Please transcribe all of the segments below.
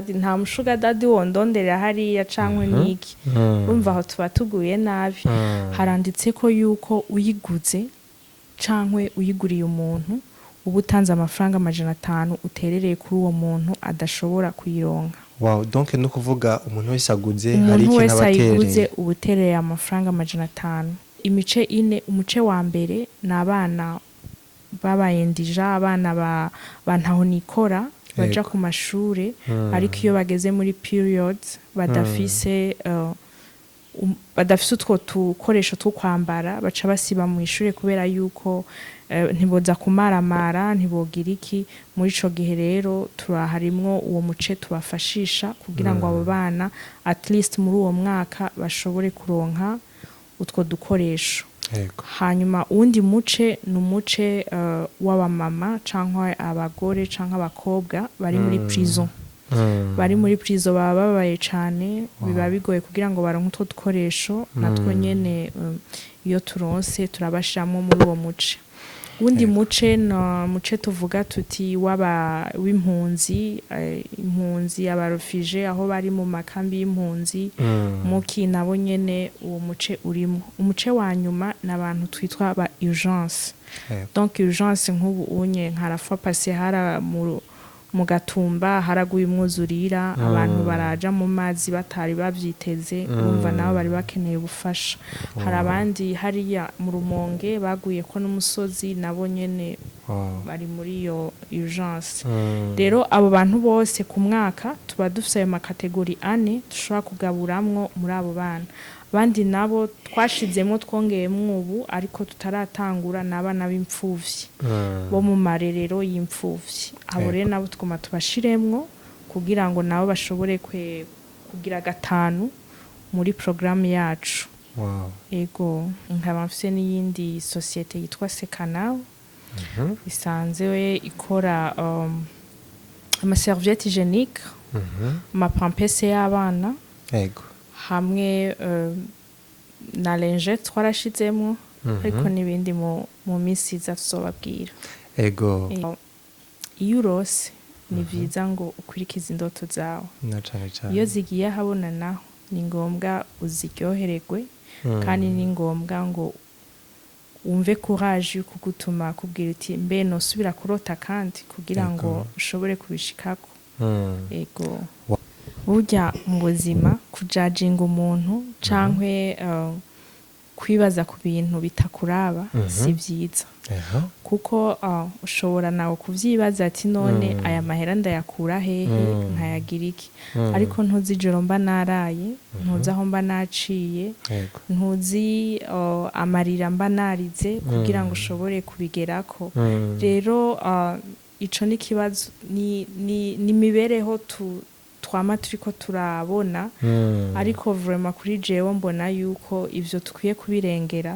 Nta musugar daddy wondonderera hariya cankwe niki. Urumva aho tuba tuguye nabi. Haranditse ko yuko uyiguze cankwe uyiguriye umuntu, uba utanze amafaranga 500 uterereye kuri uwo muntu adashobora kuyironka. Wow, donc no kuvuga umuntu wese aguze hari Umuntu ikintu wese aba ayiguze atereye. Uba uterereye amafaranga 500. Imice ine: umuce wa mbere ni abana babayendija, abana ba ntahonikora baja ku mashure, ariko iyo bageze muri periods badafise badafise utwo tukoresho two kwambara, baca basiba mu ishure kubera yuko ntiboza kumaramara, ntibogira iki. Muri ico gihe rero turaharimwo uwo muce tubafashisha kugira ngo abo bana at least muri uwo mwaka bashobore kuronka utwo dukoresho. Hanyuma uwundi muce ni umuce w'abamama canke abagore canke abakobwa bari muri prison. Bari muri prison baba babaye cane, biba bigoye kugira ngo baronke utwo dukoresho. Natwo nyene iyo turonse turabashiramwo muri uwo muce. Uwundi muce ni muce tuvuga tuti w'aba w'impunzi, impunzi, abaréfugiés, aho bari mu makambi y'impunzi muki, nabo nyene uwo muce urimo. Umuce wa nyuma ni abantu twitwa ba urgence. Donc urgence, nk'ubu unye nka la fois passée hara mu Gatumba haraguye umwuzurira, abantu baraja mu mazi batari bavyiteze. Urumva nabo bari bakeneye ubufasha. Hari abandi hariya mu Rumonge baguye ko n'umusozi, nabo nyene bari muri iyo urgence. Rero abo bantu bose ku mwaka tuba dufise ayo macatégories ane dushobora kugaburamwo muri abo bana. Abandi nabo twashizemo, twongeyemwo ubu ariko tutaratangura, ni abana b'imfuvyi bo mu marerero y'imfuvyi. Abo rero nabo tuguma tubashiremwo kugira ngo nabo bashobore kugira gatanu muri porogaramu yacu. Ego, nkaba mfise n'iyindi sosiyete yitwa Sekanawe, isanzwe ikora amaserviettes hygiéniques, amapampers y'abana hamwe na lingettes twarashizemwo, ariko n'ibindi mu minsi iza tuzobabwira. Iyo urose ni vyiza ngo ukurikize indoto zawe. Na cane cane. Iyo zigiye ahabona naho ni ngombwa uziryohererwe, kandi ni ngombwa ngo wumve courage yo kugutuma kubwira uti: "Mbe nosubira kurota kandi kugira ngo ushobore kubishikako." Ego. Burya mu buzima kujajinga umuntu cankwe kwibaza ku bintu bitakuraba si vyiza, kuko ushobora nawe kuvyibaza ati: "None aya mahera ndayakura hehe, nkayagira iki?" Ariko ntuzi ijoro mba naraye, ntuzi aho mba naciye, ntuzi amarira mba narize kugira ngo ushobore kubigerako. Rero ico ni ikibazo, ni imibereho twama turiko turabona. Ariko vraiment kuri jewe mbona yuko ivyo tukwiye kubirengera,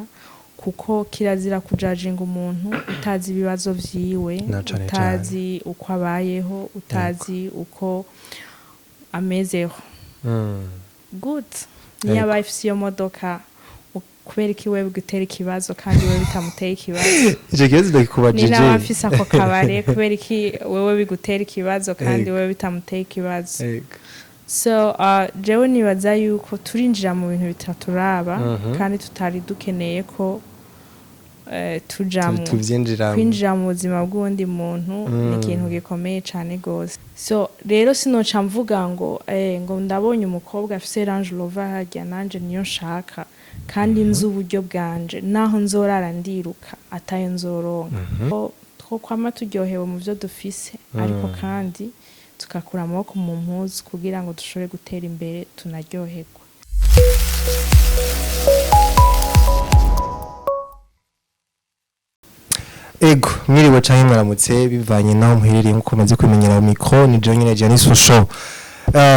kuko kirazira kujajinga umuntu utazi ibibazo vyiwe, Na cane. utazi uko abayeho, utazi uko amezeho. Good, niyo aba afise iyo modoka, kubera iki wewe bigutera ikibazo kandi wewe bitamuteye ikibazo? Ico kibazo Ni ndakikubajije. nawe afise ako kabare, kubera iki wewe bigutera ikibazo kandi wewe bitamuteye ikibazo? So jewe nibaza yuko turinjira mu bintu bitaturaba kandi tutari dukeneye ko tujamwo. Tuvyinjiramo. Kwinjira mu buzima bw'uwundi muntu ni ikintu gikomeye cane gose. So rero sinoca mvuga ngo ngo ndabonye umukobwa afise Range Rover harya, nanje niyo nshaka, kandi nzi uburyo bwanje naho nzorara ndiruka atayo nzoronka. Twokwama turyohewe mu vyo dufise, ariko kandi tugakura amaboko mu mpuzu kugira ngo dushobore gutera imbere tunaryoherwa. Ego, mwiriwe canke mwaramutse bivanye naho muherereye. Nkuko maze kwimenyera mu micro ni John nyene, Janice Show.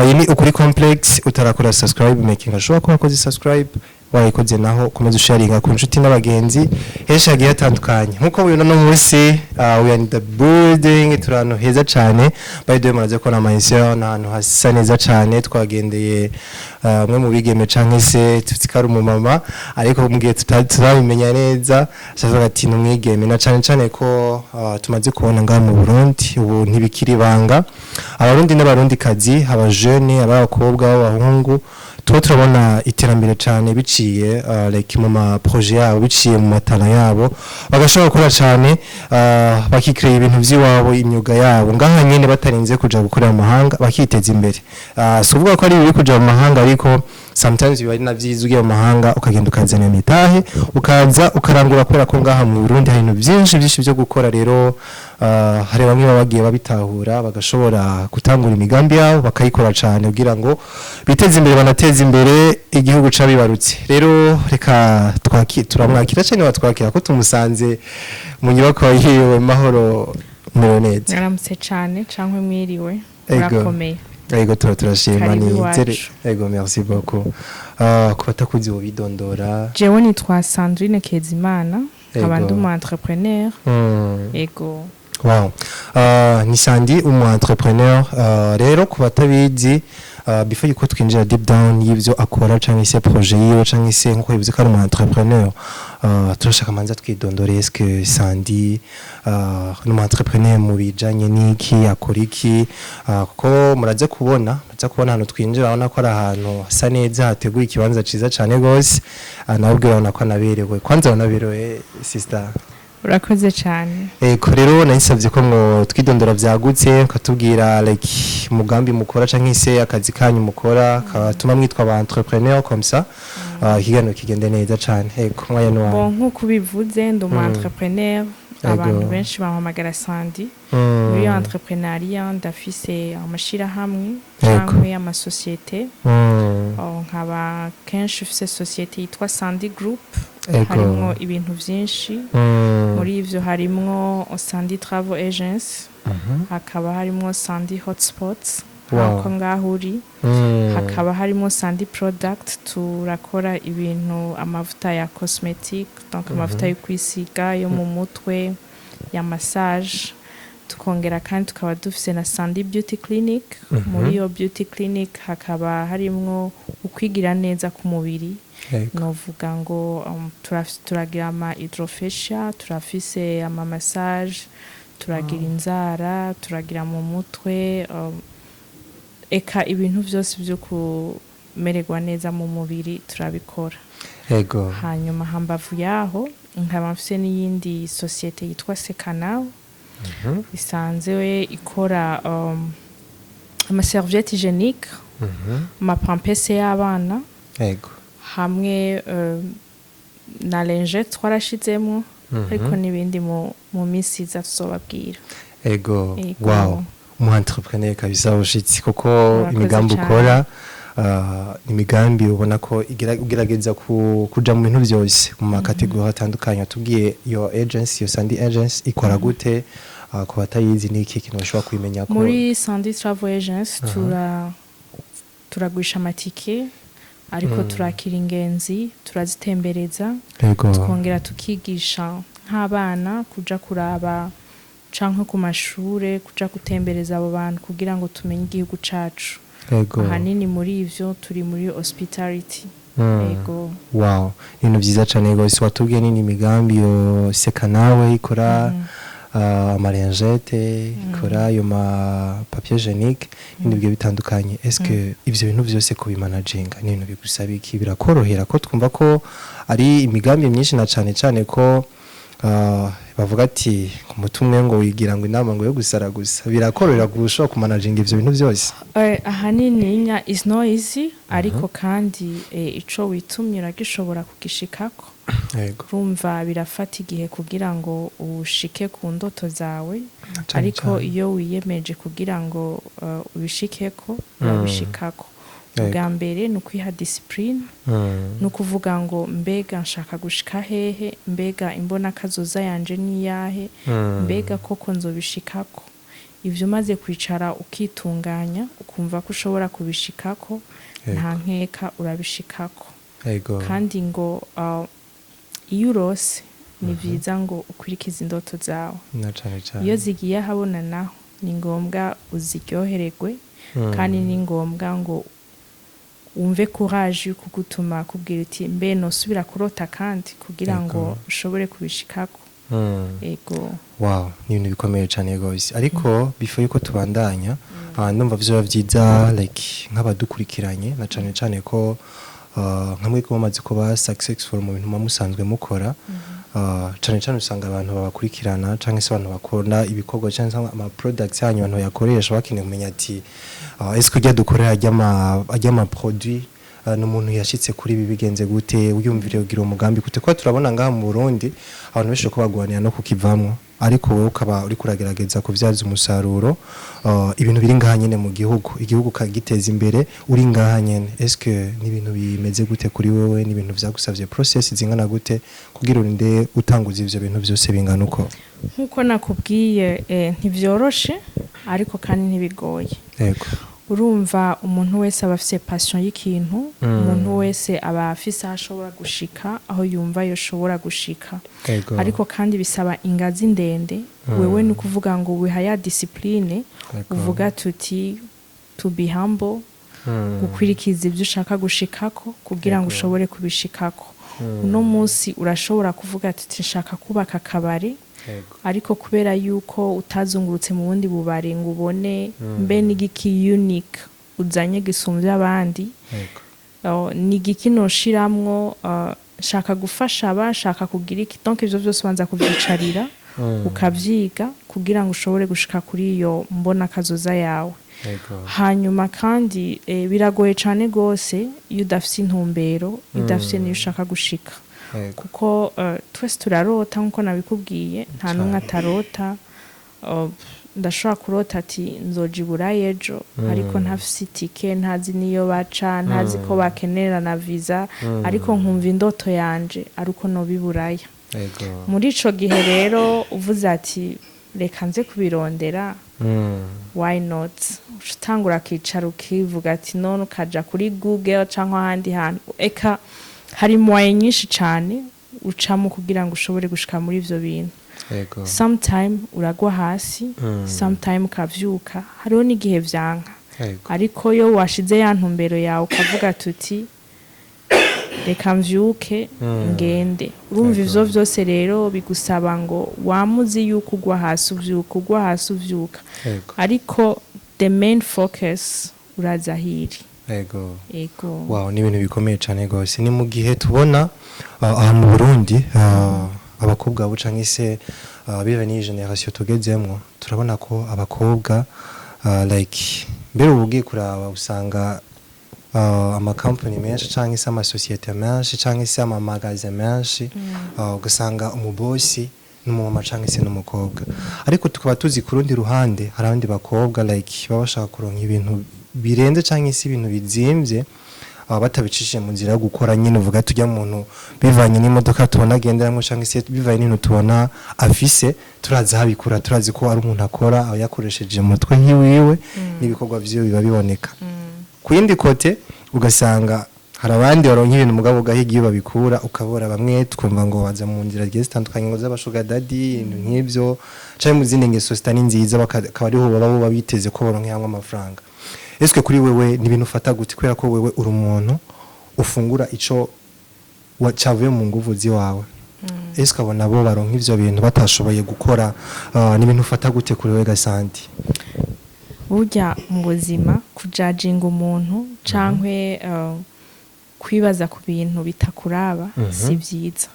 Iyi ni Ukuri Complex. Utarakora subscribe, making sure ko wakoze subscribe. Wayikoze naho ukomeze usharinga ku nshuti n'abagenzi henshi hagiye hatandukanye. Nkuko mubibona no munsi, we are in the building, turi ahantu heza cane. By the way, muraze ko na mansion ni ahantu hasa neza cane. Twagendeye umwe mu bigeme canke se tuzi ko ari umumama, ariko mu gihe tutarabimenya neza shavuga ati ni umwigeme, na cane cane ko tumaze kubona ngaha mu Burundi ubu ntibikiri ibanga, Abarundi n'Abarundi kazi, abajene, abakobwa, b'abahungu, tuba turabona iterambere cane biciye like mu ma projet yabo, biciye mu matara yabo, bagashobora gukora cane, bakikirera ibintu vy'iwabo, imyuga yabo ngaha nyene, batarinze kuja gukorera mu mahanga, bakiteza imbere. Si ukuvuga ko ari bibi kuja mu mahanga, ariko sometimes biba ari na vyiza ugiye mu mahanga ukagenda ukazana imitahe, ukaza ukarangura, kubera ko ngaha mu Burundi hari ibintu vyinshi vyinshi vyo gukora. Rero hari bamwe baba bagiye babitahura, bagashobora gutangura imigambi yabo, bakayikora cane kugira ngo biteze imbere, banateze imbere igihugu cabibarutse. Rero reka turamwakira cyane, batwakira ko tumusanze mu nyubako yiwe. Mahoro, merewe neza? Mwaramutse cane canke mwiriwe. Ego. Murakomeye? Ego, turashima. Karibu ni iwacu. Ego, merci beaucoup. Ku batakuzi bidondora. Jewe nitwa Sandrine Kezimana, nkaba Ego. ndi umu entrepreneur. Ego. Wow. Ni Sandy, umu entrepreneur. Rero ku batabizi, before yuko twinjira deep down y'ivyo akora canke se projet yiwe, canke se nkuko bivuze ko ari umu entrepreneur, turashaka manza twidondore. Est-ce que Sandy ni umu entrepreneur mu bijanye n'iki, akora iki? Kuko muraze kubona ahantu twinjira, urabona ko ari ahantu hasa neza, hateguye ikibanza ciza cane gose. Nawe ubwe urabona ko anaberewe, kwanza uranaberewe, sister. Urakoze cane. Ego, rero nayisabye ko mwo twidondora vyagutse, ukatubwira like umugambi mukora canke se akazi kanyu mukora katuma mwitwa aba entrepreneur, comme ça ikiganiro kigende neza cane. Ego, mwanya ni Bon, wawe. nk'uko ubivuze, ndi umu entrepreneur. Abantu benshi bampamagara Sandy. Muri iyo entrepreneuriat ndafise amashirahamwe canke amasosiyete. Oh, nkaba kenshi ufise société yitwa Sandy Group. Harimwo ibintu vyinshi. Muri ivyo harimwo Sandy Travel Agency, hakaba harimwo Sandy Hotspots, nkuko ngaho uri, hakaba harimo Sandy Product, turakora ibintu, amavuta ya cosmetic, donc amavuta yo kwisiga, yo mu mutwe, ya massage. Tukongera kandi tukaba dufise na Sandy Beauty Clinic. Muri iyo beauty clinic hakaba harimwo ukwigira neza ku mubiri. Novuga ngo turagira ama hydrofacial, turafise ama massage, turagira inzara, turagira mu mutwe, eka ibintu vyose vyo kumererwa neza mu mubiri turabikora. Hanyuma hambavu yaho nkaba mfise n'iyindi société yitwa Sekanaw, isanzwe ikora ama serviette hygiénique, ama pampers y'abana, hamwe na linge twarashizemwo, ariko n'ibindi mu minsi iza tuzobabwira. Ego. Wow, umu entrepreneur kabisa ushitsi kuko Murakoze imigambi cane. ukora, imigambi ubona ko ugerageza kuja mu bintu byose, mu ma catégories atandukanye. Watubwiye iyo agency, iyo Sandy Agency ikora gute? Ku batayizi, ni iki kintu bashobora kubimenya ko? Muri Sandy Travel Agency turagurisha amatike, ariko turakira ingenzi, turazitembereza, twongera tukigisha nk'abana kuja kuraba canke ku mashure, kuja gutembereza abo bantu kugira ngo tumenye igihugu cacu. Ahanini muri ivyo turi muri hospitality. Ego. Wow, ibintu byiza cyane rwose. Watubwiye nini imigambi yo Seka Nawe ikora, ama lingettes, ikora ayo ma papier hygiénique n'ibindi bigiye bitandukanye. Est-ce que ivyo bintu vyose kubimanaginga ni ibintu bigusaba iki? Birakorohera ko twumva ko ari imigambi myinshi, na cane cane ko bavuga ati ku mutumwe ngo wigira ngo inama ngo yo gusara gusa? Birakorohera gushobora kumanaginga ivyo bintu vyose? Ahanini nya is no easy, ariko kandi ico witumye uragishobora kugishikako. Urumva birafata igihe kugira ngo ushike ku ndoto zawe, Cane ariko cane. iyo wiyemeje kugira ngo ubishikeko, urabishikako. Ubwa mbere ni ukwiha discipline, ni ukuvuga ngo mbega nshaka gushika hehe, mbega imbona kazoza yanje niyahe, mbega koko nzobishikako? Ivyo umaze kwicara ukitunganya, ukumva ko ushobora kubishikako, nta nkeka urabishikako. Kandi ngo iyo urose, ni vyiza ngo ukurikize indoto zawe. Na cane cane. Iyo zigiye ahabona naho, ni ngombwa uziryohererwe, kandi ni ngombwa ngo wumve courage yo kugutuma kubwira uti: "Mbe nosubira kurota kandi kugira ngo ushobore kubishikako." Ego. Wow, ni ibintu bikomeye cyane rwose. Ariko before yuko tubandanya, ndumva vyoba vyiza, like, nk'abadukurikiranye, na cane cane ko nka mwe ko mumaze kuba successful mu bintu muba musanzwe mukora, cane cane usanga abantu babakurikirana canke se abantu bakora ibikorwa canke se ama products yanyu, abantu bayakoresha, bakeneye kumenya ati: "Est-ce que urya dukorera arya ama produit ni umuntu yashitse kuri ibi, bigenze gute? Wiyumvire ugira umugambi gute?" Kuko turabona ngaha mu Burundi abantu benshi ko bagwanira no kukivamwo, ariko wowe ukaba uri kuragerageza kuvyaza umusaruro ibintu biri ngaha nyene mu gihugu, igihugu ukagiteza imbere uri ngaha nyene. Est-ce que ni ibintu bimeze gute kuri wewe? Ni ibintu vyagusavye process zingana gute kugira urinde utanguza ivyo bintu vyose bingana uko? Nk'uko nakubwiye, ntivyoroshe ariko kandi ntibigoye. Urumva, umuntu wese aba afise passion y'ikintu, umuntu wese aba afise aho ashobora gushika, aho yumva yoshobora gushika, ariko kandi bisaba ingazi ndende. Wewe ni ukuvuga ngo wiha ya discipline, uvuga tuti to be humble, gukwirikiza ibyo ushaka gushikako kugira ngo ushobore kubishikako. Uno munsi urashobora kuvuga tuti: "Nshaka kubaka akabari," ariko kubera yuko utazungurutse mu bundi bubari ngo ubone mbe n'igiki unique uzanye gisumbya abandi, ni igiki noshiramwo, nshaka gufasha aba, nshaka kugira iki. Donc ivyo vyose ubanza kuvyicarira, ukavyiga kugira ngo ushobore gushika kuri iyo mbona kazoza yawe. Hanyuma kandi biragoye cane gose iyo udafise intumbero, iyo udafise niyo ushaka gushika, kuko twese turarota nkuko nabikubwiye, nta n'umwe atarota. Ndashobora kurota ati: "Nzoja i Burayi ejo," ariko ntafise itike, ntazi niyo baca, ntazi ko bakenera na visa, ariko nkumva indoto yanje ari uko noba i Buraya. Muri ico gihe rero uvuze ati: "Reka nze kubirondera," why not? Uca utangura akicara ukivuga ati none, ukaja kuri Google cyangwa ahandi hantu, eka hari moyens nyinshi cane ucamo kugira ngo ushobore gushika muri ivyo bintu. Sometime uragwa hasi, sometime ukavyuka, hariho n'igihe vyanka, ariko iyo washize ya ntumbero yawe ukavuga tuti: "Reka mvyuke ngende," urumva, ivyo vyose rero bigusaba ngo wamuzi yuko ugwa hasi uvyuka, ugwa hasi uvyuka, ariko the main focus uraza hiri. Ego. Wow, ni ibintu bikomeye cyane rwose. Ni mu gihe tubona aha mu Burundi abakobwa bo canke se biva n'iyi generation tugezemwo, turabona ko abakobwa like, mbere ubu ugiye kuraba usanga amakampani menshi canke se amasosiyete menshi canke se amamagaze menshi, ugasanga umubosi n'umumama canke se n'umukobwa. Ariko tukaba tuzi ku rundi ruhande hari abandi bakobwa, like, baba bashaka kuronka ibintu birenze canke se ibintu bizimvye, batabicishije mu nzira yo gukora nyine. Uvuga tujya muntu bivanye n'imodoka tubona agenderamwo canke se bivanye n'ibintu tubona afise, turazi aho abikura, turazi ko ari umuntu akora, aba yakoresheje umutwe hiwiwe n'ibikorwa vyiwe biba biboneka. Ku yindi côté ugasanga hari abandi baronka ibintu mugabo ugahiga iyo babikura ukabora. Bamwe twumva ngo baza mu nzira zigiye zitandukanye, ngo z'aba sugar daddy, ibintu nk'ivyo, canke mu zindi ngeso zitari nziza, bakaba ariho baba bo biteze ko baronkeramwo amafaranga. Eske kuri wewe ni ibintu ufata gute, kubera ko wewe uri umuntu ufungura ico cavuye mu nguvu ziwawe? Eske abo nabo baronka ivyo bintu batashoboye gukora, ni ibintu ufata gute kuri wewe, Gasanti? Burya mu buzima kujajinga umuntu cankwe kwibaza ku bintu bitakuraba si vyiza,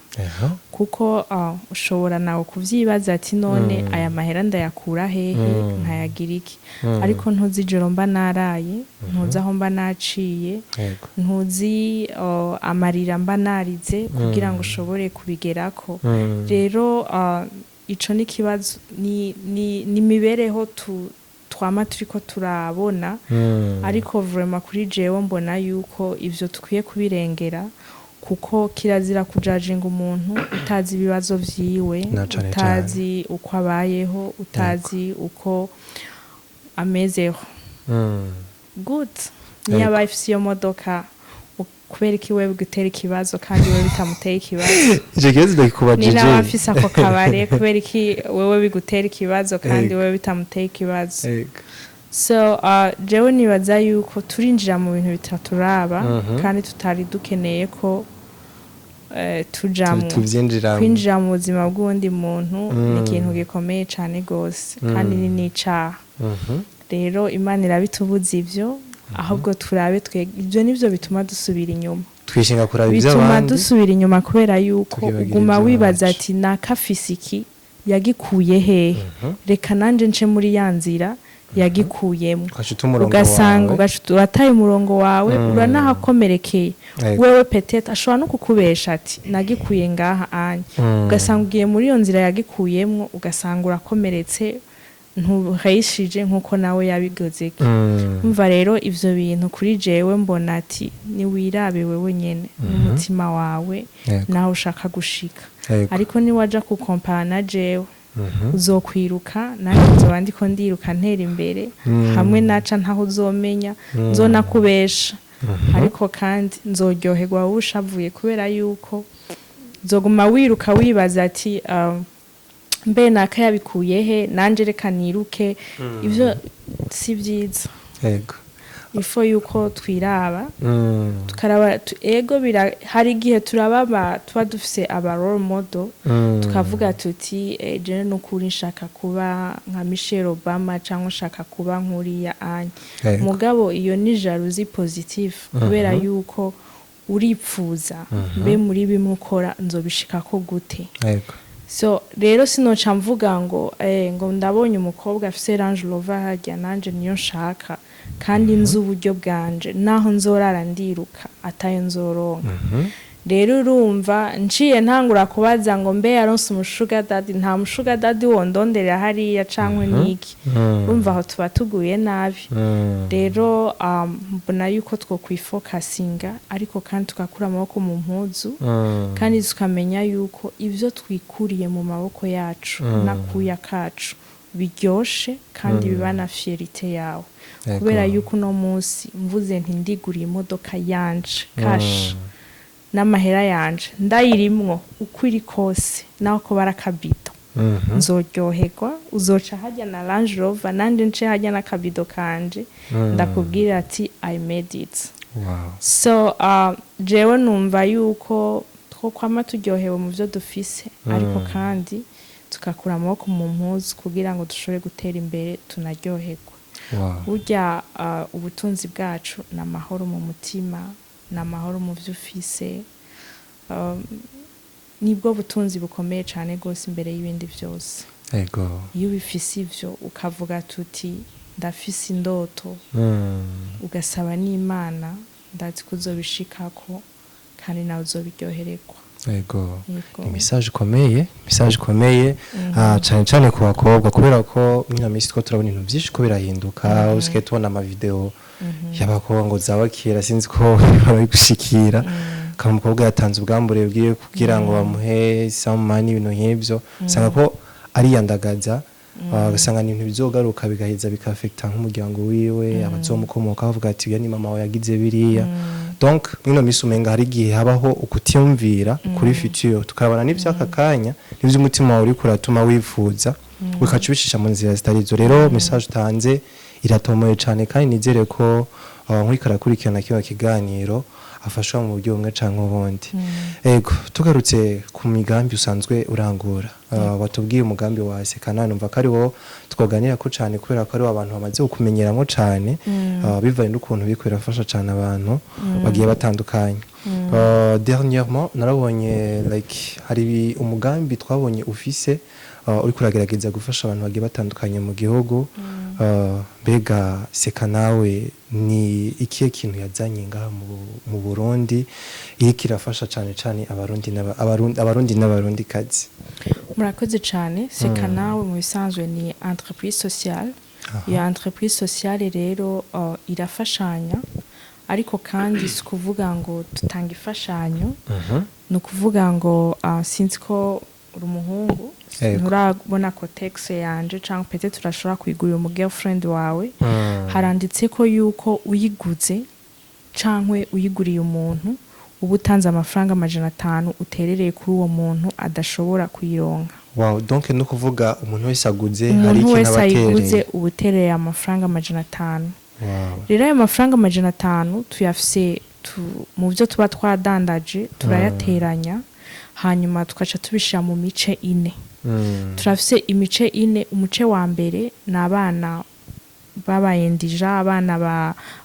kuko ushobora nawe kuvyibaza ati: "None aya mahera ndayakura hehe, nkayagira iki?" Ariko ntuzi ijoro mba naraye, ntuzi aho mba naciye, ntuzi amarira mba narize kugira ngo ushobore kubigerako. Rero ico ni ikibazo, ni imibereho twama turiko turabona. Ariko vraiment kuri jewe mbona yuko ivyo tukwiye kubirengera, kuko kirazira kujajinga umuntu utazi ibibazo vyiwe, Na cane cane. utazi uko abayeho, utazi uko amezeho. Good, niyo aba ifise iyo modoka. Kubera iki wewe bigutera ikibazo kandi wewe bitamuteye ikibazo? Ico kibazo Ni ndakikubajije. nawe afise ako kabare, kubera iki wewe bigutera ikibazo kandi wewe bitamuteye ikibazo? So jewe nibaza yuko turinjira mu bintu bitaturaba kandi tutari dukeneye ko tujamwo. Tuvyinjiramo. Kwinjira mu buzima bw'uwundi muntu ni ikintu gikomeye cane gose, kandi ni n'icaha. Rero Imana irabitubuza ivyo, ahubwo turabe twe. Ivyo nivyo bituma dusubira inyuma. Twishinga kuraba Bituma ivy'abandi, dusubira inyuma kubera yuko tukibagira uguma ivy'iwacu. wibaza ati: "Nakafise iki, yagikuye hehe? Reka nanje nce muri ya nzira yagikuyemo." Ugaca uta umurongo Ugasanga wawe. ugaca urataye umurongo wawe, uranahakomerekeye. Wewe peut-être ashobora no kukubesha ati: "Nagikuye ngaha anya." Ugasanga ugiye muri iyo nzira yagikuyemwo, ugasanga urakomeretse, ntuheshije nk'uko nawe yabigozeke. Umva rero, ivyo bintu kuri jewe mbona ati niwirabe wewe nyene n'umutima wawe naho ushaka gushika. Ariko niwaja kukompara na jewe, uzokwiruka, nanjye nzoba ndiko ndiruka ntera imbere. Hamwe naca ntaho uzomenya, nzonakubesha, ariko kandi nzoryoherwa wowe ushavuye, kubera yuko nzoguma wiruka wibaza ati: "Mbe naka yabikuye he? Nanje reka niruke." Ivyo si vyiza. Ifo yuko twiraba, tukaraba ego hari igihe turababa tuba dufise aba role model, tukavuga tuti: "Jewe nukuri nshaka kuba nka Michelle Obama cyangwa nshaka kuba nkuriya anya." Mugabo iyo ni jalousie positive, kubera yuko uripfuza: "Mbe muri bimwe ukora nzobishikako gute?" So rero sinoca mvuga ngo ngo ndabonye umukobwa afise Range Rover harya, nanje niyo nshaka, kandi nzi uburyo bwanje naho nzorara ndiruka atayo nzoronka. Rero urumva nciye ntangura kubaza ngo: "Mbe yaronse umu sugar daddy? Nta mu sugar daddy wondonderera hariya cankwe niki?" Urumva aho tuba tuguye nabi. Rero mbona yuko twokwifokasinga, ariko kandi tugakura amaboko mu mpuzu, kandi tukamenya yuko ibyo twikuriye mu maboko yacu n'akuya kacu biryoshe kandi biba na fierté yawe. Kubera yuko uno munsi mvuze nti ndiguriye imodoka yanje cash n'amahera yanje, ndayirimwo uko iri kose, naho ko barakabido, nzoryoherwa. Uzoca hajya na Range Rover, nanje nce hajya n'akabido kanje, ndakubwira ati: "I made it." So jewe numva yuko twokwama turyohewe mu byo dufise, ariko kandi tugakura amaboko mu mpuzu kugira ngo dushobore gutera imbere tunaryoherwa. Burya ubutunzi bwacu ni amahoro mu mutima, ni amahoro mu byo ufise, nibwo butunzi bukomeye cyane rwose imbere y'ibindi byose. Iyo ubifise ivyo, ukavuga tuti: "Ndafise indoto," ugasaba n'Imana, ndazi ko uzobishikako kandi nawe uzobiryohererwa. Yego. Ni message ikomeye, message ikomeye, cane cane ku bakobwa, kubera ko mwino minsi two turabona ibintu vyinshi ko birahinduka. Usigaye tubona ama vidéo y'abakobwa ngo zabakira, sinzi ko barabigushikira, kama umukobwa yatanze ubwambure bwiwe kugira ngo bamuhe some money, ibintu nk'ivyo, usanga ko ariyandagaza, ugasanga ni ibintu bizogaruka bigaheza bikafekta nk'umuryango wiwe, abazomukomoka bavuga ati: "Uyu ni mama wawe yagize biriya." Donc mwino minsi umenga hari igihe habaho ukutiyumvira kuri future, tukabona n'ivy'aka kanya n'ivy'umutima wawe uriko uratuma wifuza, ukaca ubishisha mu nzira zitari izo. Rero message utanze iratomoye cane, kandi nizere ko nkuriko arakurikirana kino kiganiro afashwa mu buryo bumwe canke ubundi. Ego, tugarutse ku migambi usanzwe urangura, watubwiye umugambi wa Seka, numva ko ari wo twoganira ko cane, kubera ko ari wo abantu bamaze kukumenyeramwo cane, bivanye n'ukuntu biriko birafasha cane abantu bagiye batandukanye. Dernièrement narabonye like hari umugambi twabonye ufise, uriko uragerageza gufasha abantu bagiye batandukanye mu gihugu. Mbega Seka Nawe ni ikihe kintu yazanye ngaha mu Burundi iriko irafasha cane cane Abarundi Abarundi n'Abarundi kazi? Murakoze cyane. Seka Nawe mu bisanzwe ni entreprise sociale. Iyo entreprise sociale rero irafashanya, ariko kandi si ukuvuga ngo dutanga imfashanyo. Ni ukuvuga ngo sinzi ko uri umuhungu, nturabona Kotex yanje, cyangwa peut-être urashobora kuyigurira umu girlfriend wawe. Haranditse ko yuko uyiguze Cankwe uyiguriye umuntu, uba utanze amafaranga 500 uterereye kuri uwo muntu adashobora kuyironka. Wow, donc no kuvuga umuntu wese aguze hari Umuntu ikintu wese aba ayiguze atereye. Uba uterereye amafaranga 500. Rero ayo mafaranga 500 tuyafise mu byo tuba twadandaje, turayateranya, hanyuma tugaca tubishira mu mice ine. Turafise imice ine. Umuce wa mbere ni abana babayendija, abana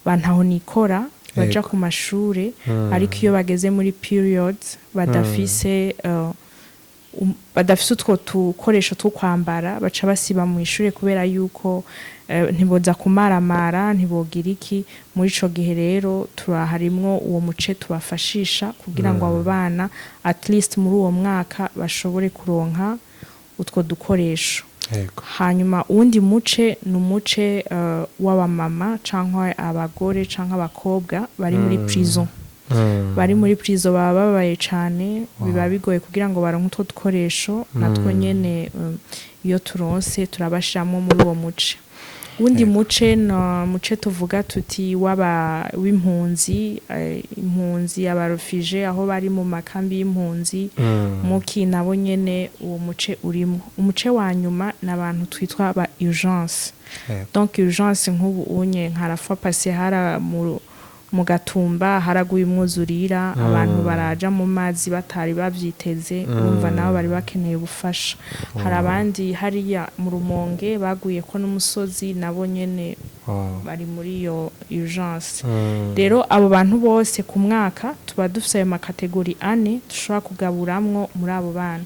ba ntahonikora baja ku mashure, ariko iyo bageze muri periods badafise badafise utwo tukoresho two kwambara, baca basiba mu ishure kubera yuko ntiboza kumaramara, ntibogira iki. Muri ico gihe rero turaharimwo uwo muce tubafashisha kugira ngo abo bana at least muri uwo mwaka bashobore kuronka utwo dukoresho. Hanyuma uwundi muce ni umuce w'abamama canke abagore canke abakobwa bari muri prison. Bari muri prison baba babaye cane, biba bigoye kugira ngo baronke utwo dukoresho. Natwo nyene iyo turonse turabashiramwo muri uwo muce. Uwundi muce no muce tuvuga tuti w'aba w'impunzi, impunzi, aba réfugiés, aho bari mu makambi y'impunzi muki, nabo nyene uwo muce urimo. Umuce wa nyuma ni abantu twitwa ba urgence. Donc urgence, nk'ubu unye nka la fois passée hara mu Gatumba haraguye umwuzurira, abantu baraja mu mazi batari bavyiteze. Urumva nabo bari bakeneye ubufasha. Hari abandi hariya mu Rumonge baguye ko n'umusozi, nabo nyene bari muri iyo urgence. Rero abo bantu bose ku mwaka tuba dufise ayo ma catégories ane dushobora kugaburamwo muri abo bana.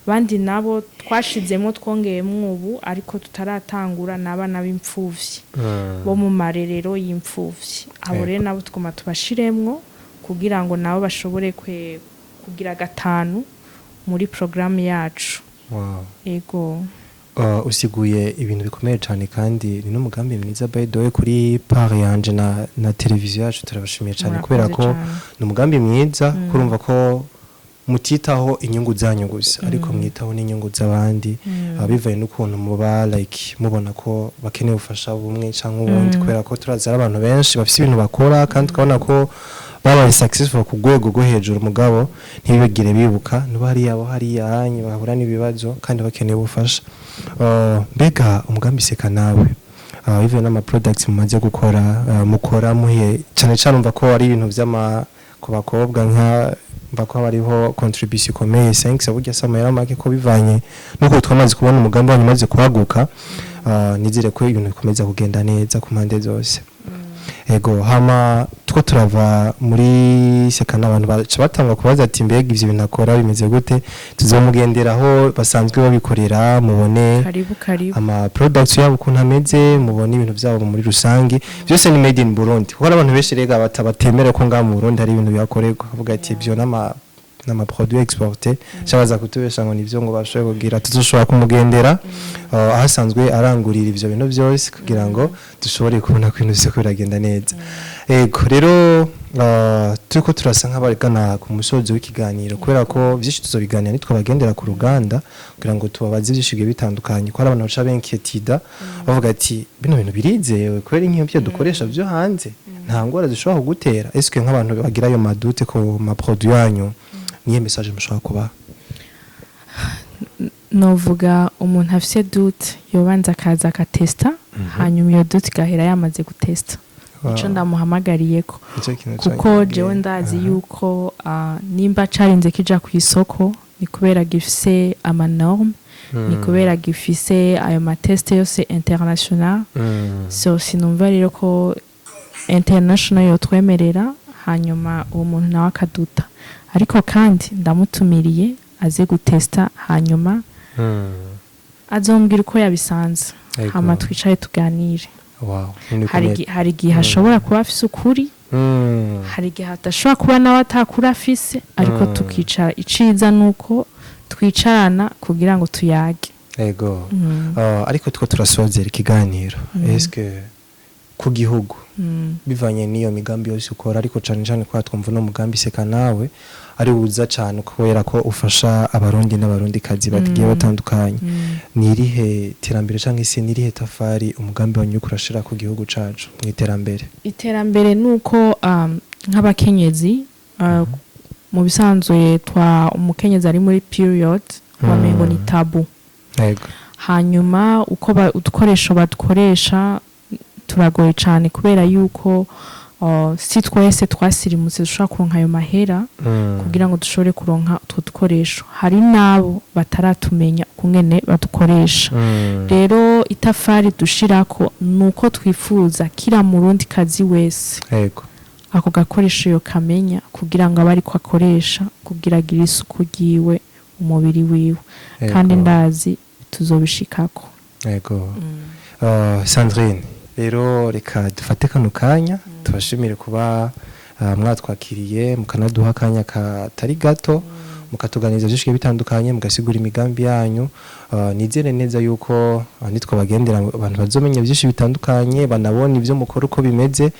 Abandi nabo twashizemo, twongeyemwo ubu ariko tutaratangura, ni abana b'imfuvyi bo mu marerero y'imfuvyi. Abo rero nabo tuguma tubashiremwo kugira ngo nabo bashobore kugira gatanu muri porogaramu yacu. Ego. Usiguye ibintu bikomeye cyane kandi ni n'umugambi mwiza. By the way, kuri part yanje na televiziyo yacu turabashimiye cyane kubera Murakoze ko cane. ni umugambi mwiza, kurumva ko mutitaho inyungu zanyu gusa, ariko mwitaho n'inyungu z'abandi, bivaye n'ukuntu muba like mubona ko bakeneye ubufasha bumwe cyangwa ubundi, kubera ko turazi ari abantu benshi bafite ibintu bakora kandi tukabona ko babaye successful ku rwego rwo hejuru, mugabo ntibigire bibuka niba hariya abo hariya hanyu bahura n'ibibazo kandi bakeneye ubufasha. Mbega umugambi Seka Nawe, bivuye n'ama products mumaze gukora, mukora muhiye cyane cyane, umva ko ari ibintu vy'ama ku bakobwa, nka mva ko haba hariho contribution ikomeye 5 burya si amahera make, ko bivanye nuko twamaze kubona umugambi wanyu umaze kuhaguka, nizere ko ibintu bikomeza kugenda neza ku mpande zose. Ego, hama two turava muri Seka, n'abantu baca batanga kubaza ati: "Mbega ivyo bintu akora bimeze gute?" Tuzomugenderaho basanzwe babikorera, mubone Karibu, karibu. ama products yabo ukuntu ameze, mubone ibintu byabo muri rusange. Byose ni made in Burundi, kuko hari abantu benshi rega batabatemera ko ngaha mu Burundi hari ibintu bihakorerwa, bavuga ati ibyo n'ama produits exportés, shabaza kutubesha ngo nivyo ngo bashoboye kugira. Tuzoshobora kumugendera aho asanzwe arangurira ivyo bintu byose kugira ngo dushobore kubona ko ibintu vyose biragenda neza. Ego, rero turiko turasa nk'abagana ku musozo w'ikiganiro, kubera ko vyinshi tuzobiganira nitwabagendera ku ruganda kugira ngo tubabaze vyinshi bigiye bitandukanye, ko hari abantu baca benketida bavuga ati: "Bino bintu birizewe kubera nk'iyo byo dukoresha byo hanze nta ngwara zishobora kugutera?" Eske nk'abantu bagira ayo ma doutes ku ma produits yanyu, niyo message mushobora kubaha? Novuga umuntu afise doute yobanza akaza akatesta, hanyuma iyo doute igahera yamaze gutesta. Ico ndamuhamagariyeko, Nico kintu kuko canke jewe ndazi yuko nimba carinze kija ku isoko ni kubera gifise ama normes, ni kubera gifise ayo ma tests yose international. So sinumva rero ko international yotwemerera hanyuma uwo muntu nawe akaduta. Ariko kandi ndamutumiriye aze gutesta, hanyuma azombwira uko yabisanze, hama twicare tuganire. Hari igihe ashobora kuba afise ukuri, hari igihe adashobora kuba nawe atakura afise, ariko tukicara. Iciza nuko twicarana kugira ngo tuyage. Ego. Ariko two turasozera ikiganiro, eske ku gihugu, bivanye n'iyo migambi yose ukora, ariko cane cane ko twumva no mugambi Seka Nawe ari wuza cane kubera ko ufasha Abarundi n'Abarundi kazi bagiye batandukanye, ni irihe terambere canke se ni irihe tafari umugambi wanyu uriko urashira ku gihugu cacu mu iterambere? Iterambere nuko Nk'abakenyezi, mu bisanzwe twa umukenyezi ari muri période wamengo ni tabou. Hanyuma uko udukoresho badukoresha turagoye cyane, kubera yuko si twese twasirimutse dushobora kuronka ayo mahera kugira ngo dushobore kuronka utwo dukoresho. Hari n'abo bataratumenya ukungene badukoresha. Rero itafari dushirako ni uko twifuza kira murundi kazi wese ako gakoresho yo kamenya, kugira ngo abe ariko akoresha kugira agire isuku ryiwe, umubiri wiwe. Kandi ndazi tuzobishikako. Yego. Sandrine, rero reka dufate kano kanya tubashimire kuba mwatwakiriye, mukanaduha akanya katari gato, mukatuganiriza byinshi bigiye bitandukanye, mugasigura imigambi yanyu. Nizere neza yuko nitwabagendera abantu bazomenya byinshi bitandukanye, banabona ibyo mukora uko bimeze,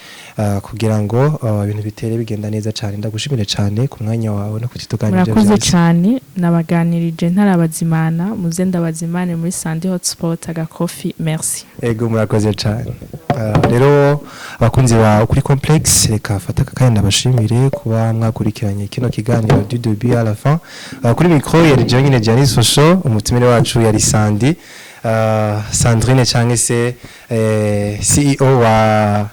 kugira ngo ibintu bitere bigenda neza cyane. Ndagushimire cyane ku mwanya wawe no kutituganirira. Murakoze byose. cyane. Nabaganirije ntarabazimana, muze ndabazimane muri Sandi Hotspot agakofi. Merci. Ego, murakoze cyane. Rero abakunzi ba Kuri Complex, reka fata aka kanya ndabashimire kuba mwakurikiranye kino kiganiro du début à la fin. Kuri micro yari jewe nyine Gianni Sosho, umutumire wacu yari Sandi, Sandrine cyangwa se CEO wa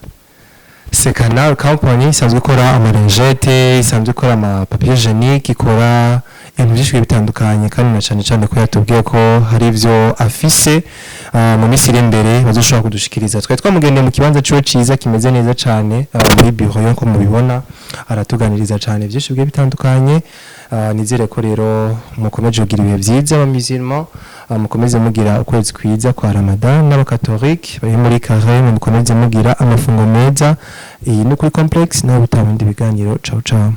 Secanal Company, isanzwe ikora ama lingettes, isanzwe ikora ama papier hygiénique, ikora ibintu byinshi bigiye bitandukanye, kandi na cyane cyane ko yatubwiye ko hari ibyo afise mu minsi iri imbere bazoshobora kudushikiriza. Twari twamugendeye mu kibanza ciwe ciza kimeze neza cyane, muri bureau yo nko mubibona, aratuganiriza cyane byinshi bigiye bitandukanye. Nizere ko rero mukomeje kugira ibihe byiza, aba musulman mukomeze mugira ukwezi kwiza kwa Ramadan, n'abakatolike bari muri carême mukomeze mugira amafungo meza. Iyi ni Kuri Complex, naho bitaba ibindi biganiro. Ciao ciao.